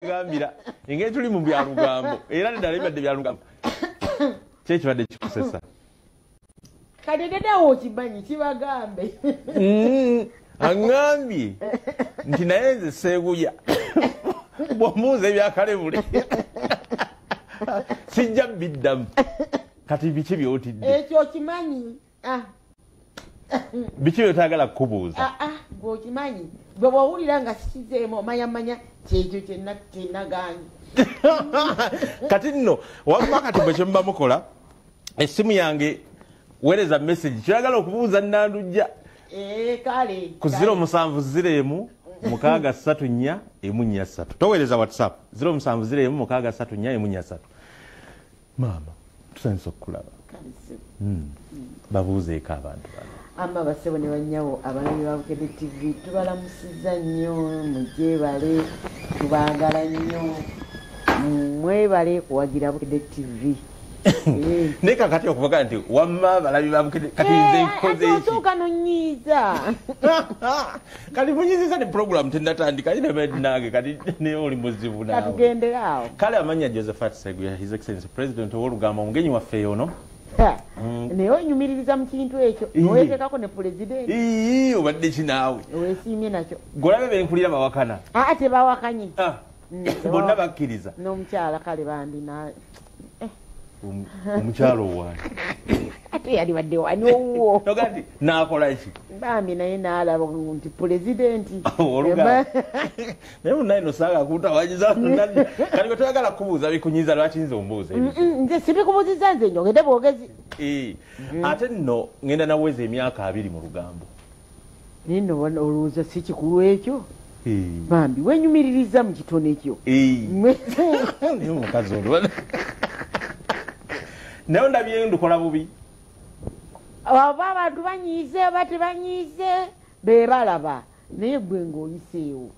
Gambira engeri tuli mu byalugambo era neddala ebadde byalugambo kyekibadde kikusesa. Kati dedawo okimanyi kibagambe. Aŋŋambye nti naye nze seeguya bw'omuuza ebyakalebule sijja biddamu. Kati biki by'otidde? Ekyo okimanyi. Biki by'otayagala kukubuuza? Gwe okimanyi. Gwe bw'owulira nga sikizeemu omanyamanya kyekyo kyenagaanye. Kati nno wamma kati bwe kyemuba mukola essimu yange weereza message kyoyagala okubuuza Nandujja. Kale. Ku 0701 634 143. Toweereza WhatsApp 0701 634 143. Maama tusanyusa okukulaba. Babuuzeeko abantu bano. Amma basebo ne bannyawo abalabi ba Bukedde TV tubalamusizza nnyo, mugyebale, tubaagala nnyo, mwebale kuwagira Bukedde TV. Naye kakati okuvuga nti wamma abalabi ba Bukedde kati nze nkoze ki? Osooka n'onnyiiza. Kati munyiiziza ne program tennatandika nange kati naye oli muzibu naawe. Katugendere awo. Kale amannya Josephat Sseguya, His Excellency President ow'olugambo omugenyi waffe ono. Naye onyumiririza mu kintu ekyo nowetekako ne pulezidenti. Obadde ki naawe? Weesiimye nakyo. Golabe benkulira bawakana. Aa tebawakanye. Bonna bakkiriza. N'omukyala kale bambi na omukyalo owange. Ate yali badde wani owuwo. Toga nti naakola ki? Bambi naye n'alaba nti pulezidenti. Naye munnaye no saaga kutawanyiza kati bwe toyagala kubuuza bikunyiza lwaki nze ombuuza ebyo? Nze sibikubuuzizza nze njogedde bwogezi. Ate nno ngenda naweza emyaka 20 mu lugambo. Naye nno olowooza si kikulu ekyo? Bambi wenyumiririza mu kitono ekyo. Naye omukazi olwo. Naye ndabye ndukola bubi. Oba abantu banyiize oba tebanyiize be balaba naye gwe ng'oyiseewo.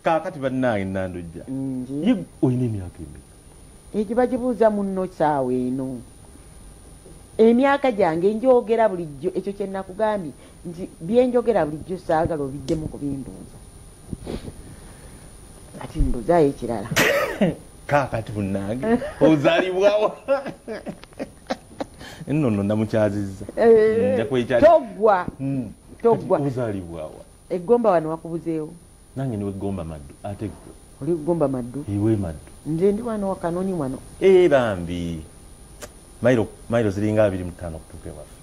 Kaakati bannange Nandujja. Ye olina emyaka emeka? Ekyo bakibuuza munno ssaawa eno. Emyaka gyange njogera bulijjo ekyo kye nakugambye nti bye njogera bulijjo saagala obiddemu kubimbuuza. Kati mbuuzaayo ekirala. Kaakati munnange ozaalibwawo. Nno nno namukyazizza. Toggwa. Toggwa. Ozaalibwawa. Eggomba wano wakubuzeewo. Nange ndi w'eggomba Maddu ate ggwe. Oli ggomba Maddu? Iwe Maddu. Nze ndi wano Wakanoni wano. Bambi. Mailo ziringa 25 okutuuka ewaffe.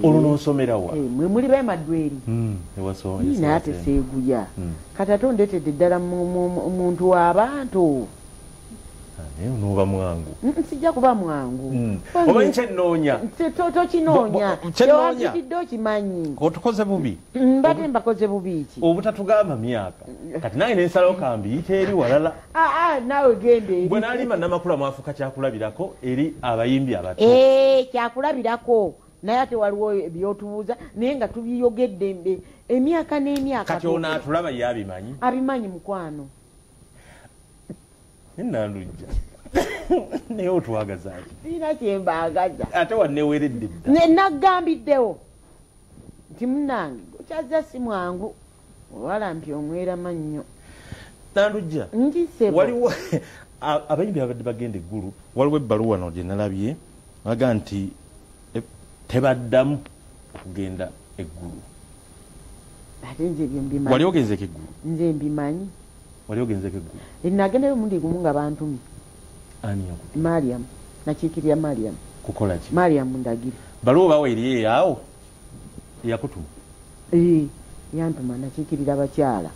Olwo n'osomera wa? Mwe muli b'e Maddu eri. Naye ate seeguya. Kati ate ondeetedde ddala muntu w'abantu. Naye onooba mwangu. Sijja kuba mwangu. Omanyi kye nnoonya? Tokinoonya. Kyewampitidde okimanyi. Otukoze bubi. Mbadde mbakoze bubi ki? Obutatugamba myaka. Kati nange ne nsalawo kambiyite eri walala. Naawe genda eri. Bwe naalima Namakula mwafuuka kyakulabirako eri abayimbi abato. Kyakulabirako. Naye ate waliwo ebyotubuuza naye nga tubiyogedde emyaka n'emyaka. Kati ono atulaba ye abimanyi? Abimanyi mukwano. Nandujja. Naye otwagaza ki? Sirina kye mbaagaza. Ate wanneeweredde dda. Naggambiddewo nti munnange okyazza si mwangu owalampi omwerama nnyo. Nandujja. Nti ssebo. Waliwo abayimbi abadde bagenda eggulu, waliwo ebbaluwa no gye nalabye baga nti tebaddamu okugenda eggulu. Ate nze ebyo mbimanyi. Wali ogenzeeko eggulu? Nze mbimanyi. Wali ogenzeeko eggulu? Nagendayo omulundi gumu nga bantumye. Ani yakutumye? Mariam. Nakiikirira Mariam. Kukola ki? Mariam Ndagire. Baluwa bawa eri eyaawo? Yakutuma? Yantuma nakiikirira bakyala.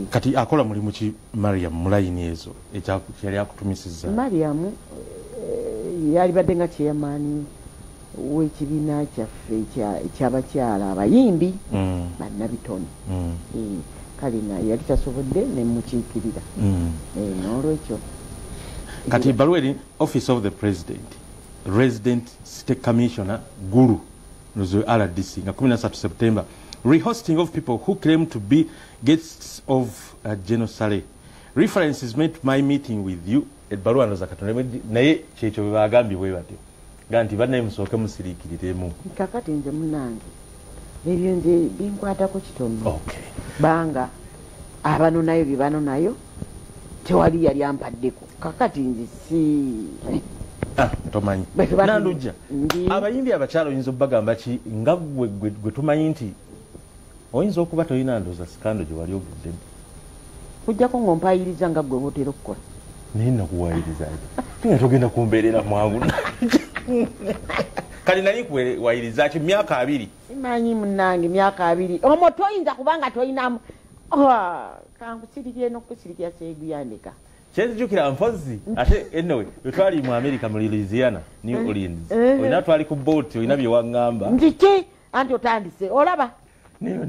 Kati akola mulimu ki Mariam mu layini ezo ekyali akutumisizza? Mariam yalibadde nga chairman w'ekibiina kyaffe ekyabakyala abayimbi bannabitone. Kale yali tasobodde ne mukiikirira. N'olwekyo. Kati ebbaluwa eri Office of the President, Resident City Commissioner Gulu RDC nga 13 September, rehosting of people who claim to be guests of General Saleh. Reference is made to my meeting with you. Ebbaluwa ndoza Katonda naye kyekyo bwe bagambye bwe batyo. Ga nti bannaye musooke musiriikiriremu. Kakati nze munnange ebyo nze binkwatako kitono. Banga Abanonayo bye banonayo, tewali yali ampaddeko. Kakati nze si tomanyi. Nandujja, abayimbi abakyala oyinza obbagamba ki nga gwe tumanyi nti oyinza okuba tolina ndooza scandal gye wali ovuddemu? Kujjako ng'ompayiriza nga gwe bw'otera okukola. Naye nakuwayiriza nga togenda kumbeerera mwangu. Kale nali nkuwayiriza ki myaka 2? Simanyi munnange, myaka 2 omwo toyinza kubanga tolinamu. Kankusirikire n'okusirikira seeguyandeka. Kyenzijukira mpozi ate anyway twali mu America mu Louisiana, New Orleans, olina twali ku boat, olina bye waŋŋamba nti ki anti otandise olaba naye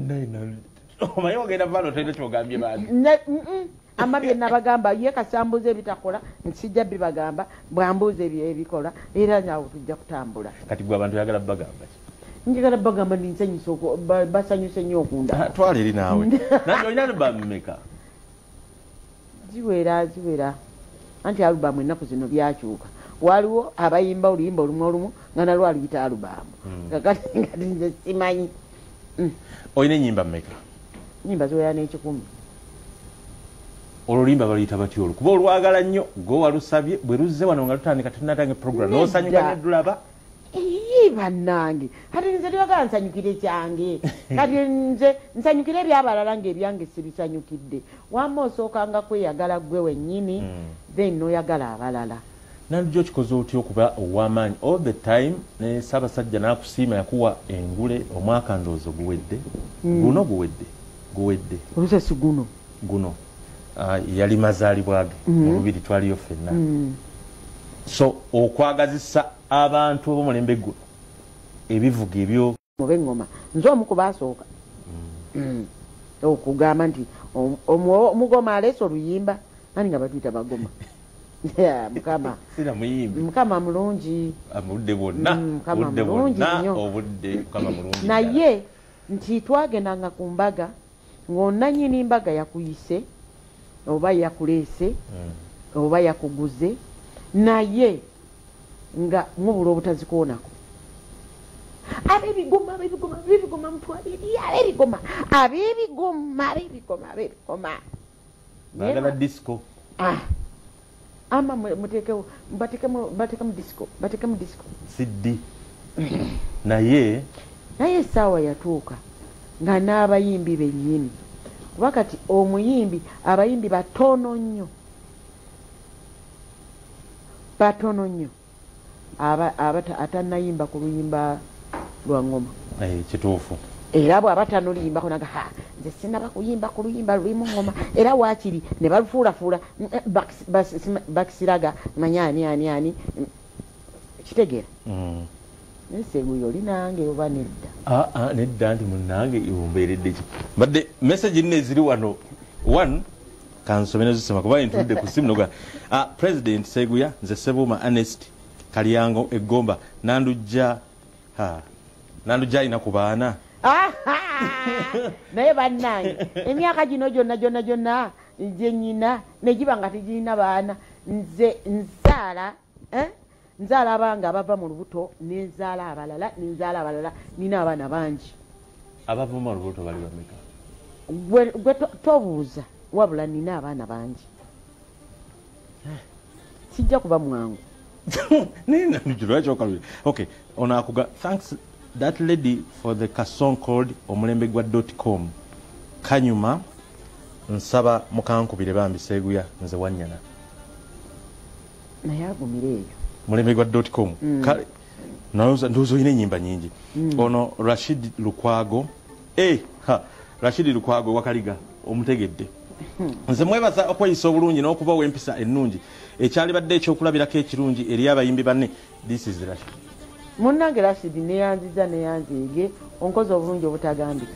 omanyi ogenda vano tolina kyogambye bantu. Ama bye nabagamba ye kasambuza ebitakola nsijja bibagamba, bwambuza ebikola era nyawo tujja kutambula. Kati gwe abantu oyagala bagamba ki? Njagala bagamba nsanyuse, basanyuse nnyo okunda. Twala eri naawe. Nange olina alubamu mmeka? Ziwera. Anti alubamu ennaku zino byakyuka. Waliwo abayimba oluyimba olumu olumu nga nalwo aluyita alubamu. Kakati nze simanyi. Olina ennyimba mmeka? Ennyimba ziwera n'ekikumi. Oluyimba baluyita batya olwo? Kuba olwagala nnyo gwe walusabye bwe luzze wano nga lutandika tunatanga program n'osanyuka ne dulaba. Iye bannange, kati nze tebagala nsanyukire kyange. Kati nze nsanyukire ebyabalala ng'ebyange sibisanyukidde. Wamma osookanga kweyagala ggwe wennyini, then n'oyagala abalala. Nandujja okikoze otya okuba ow'amaanyi all the time ne Ssaabasajja n'akusiima yakuwa engule omwaka ndowooza guwedde. Guno guwedde. Guwedde. Oluusi si guno. Guno. Yali mazaalibwa ge mu Lubiri twaliyo ffenna. So okwagazisa abantu ab'omulembe guno ebivuga ebyo mubengoma nze omu ku baasooka okugamba nti omugoma aleese oluyimba nani nga batuyita bagoma. Mukama sina muyimbi, Mukama mulungi obudde bwonna, Mukama mulungi nnyo obudde, Mukama mulungi. Naye nti twagendanga ku mbaga ng'onnannyini mbaga yakuyise oba yakuleese oba yakuguze, naye nga mubula obutazikoonako. Ab'ebigoma, ab'ebigoma, ab'ebigoma mutwale eri, ab'ebigoma, ab'ebigoma, ab'ebigoma, ab'ebigoma. Baagala disco. Ama muteekewo, bateekemu disco, bateekemu disco. Siddi. Naye essaawa yatuuka nga n'abayimbi bennyini. Kuba kati omuyimbi, abayimbi batono nnyo. Batono nnyo. Atannayimba ku luyimba lwa ngoma. Kituufu. Era bw'aba tanoluyimbako naga, ha, nze sinnaba kuyimba ku luyimba lulimu ngoma. Era waakiri ne balufuulafuula, bakisiraga, manya ani ani ani. Kitegeera. Naye Seguyo oli nange oba nedda? Nedda nti munnange ombeeredde ki? Mbadde message nno eziri wano. One, kansome nezisoma kuba ntudde ku ssimu noga. President Seguya, nze Ssebuuma Ernest Kalyango Eggomba, Nandujja alina ku baana. Naye bannange emyaka gino gyonna gyonna gyonna gye nnyina ne giba nga tegirina baana. Nze nzaala, nzaala abange abava mu lubuto, ne nzaala abalala, ne nzaala abalala, nina abaana bangi. Abava mu lubuto bali bameka? Gwe tobuuza, wabula nina abaana bangi. Sijja kuba mwangu. Okay, ono akuga thanks that lady for the song called omulembe gwa .com. Kanyuma nsaba mukankubire bambi Seguya nze Wanyana. Naye agumire eyo. Mulembe gwa .com. Kale ndowooza olina ennyimba nnyingi. Ono Rashid Lukwago. Rashid Lukwago Wakaliga omutegedde. Nze mwebaza okweyisa obulungi n'okuba ow'empisa ennungi. Ekyalibadde ekyokulabirako ekirungi eri abayimbi banne. This is Rashid. Munnange Rashid neyanziza neyanzeege onkoze obulungi obutagambika.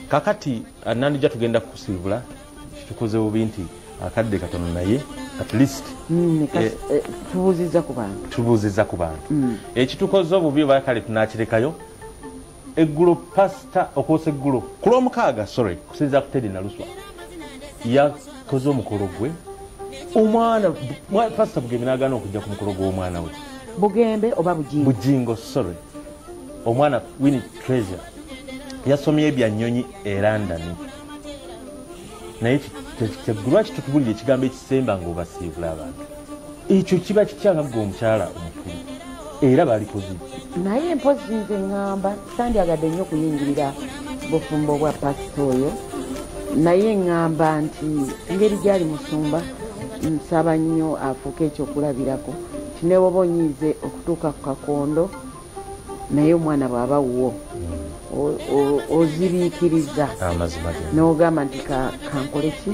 Kakati Nandujja tugenda kusiibula kitukoze bubi nti akadde katono naye at least tubuuzizza ku bantu. Tubuuzizza ku bantu. Ekitukoze obubi oba kale tunakirekayo eggulo pasita okwosa eggulo ku lwomukaaga, sorry, kusinziira ku Teddy Naluswa yakoze omukolo gwe omwana pasita Bugembe n'agaana okujja ku mukolo gw'omwana we. Bugembe oba Bujingo? Bujingo, sorry. Omwana Winnie Treasure yasomye ebya nnyonyi e London. Naye lwaki tutubulira ekigambo ekisemba ng'obasiibula abantu? Ekyo kiba kikyanga gwe omukyala omukulu era balikoze. Naye mpozi nze ŋŋamba sandyagadde nnyo okuyingirira bufumbo bwa pasita oyo, naye ŋŋamba nti engeri gyali musumba nsaba nnyo afuuke ekyokulabirako nti ne bw'oba onyiize okutuuka ku kakondo, naye omwana bw'aba wuwo ozibiikiriza n'ogamba nti kankole ki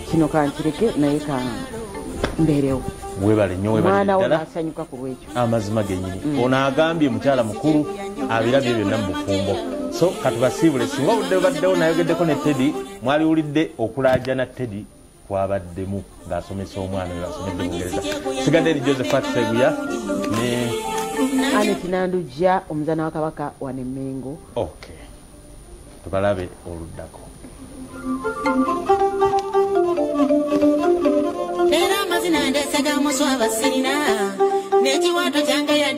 kino, kankireke naye kambeerewo. Webale nnyo, webale Omwana wo ddala. N'asanyuka ku lwekyo. Amazima gennyini. Ono agambye mukyala mukulu abirabye byonna mu bufumbo, so katubasiibule. Singa obudde bubaddewo nayogeddeko ne Teddy, mwaliwulidde okulaajana Teddy kwabaddemu ng'asomesa omwana we asomedde Bungereza. Sigadde eri Josephat Seguya ne Anet Nandujja, omuzaana wa Kabaka wano Emmengo. Okay, tubalabe oluddako. Era amazina ndese ga muswaba, sirina n'ekiwato kyange yadde.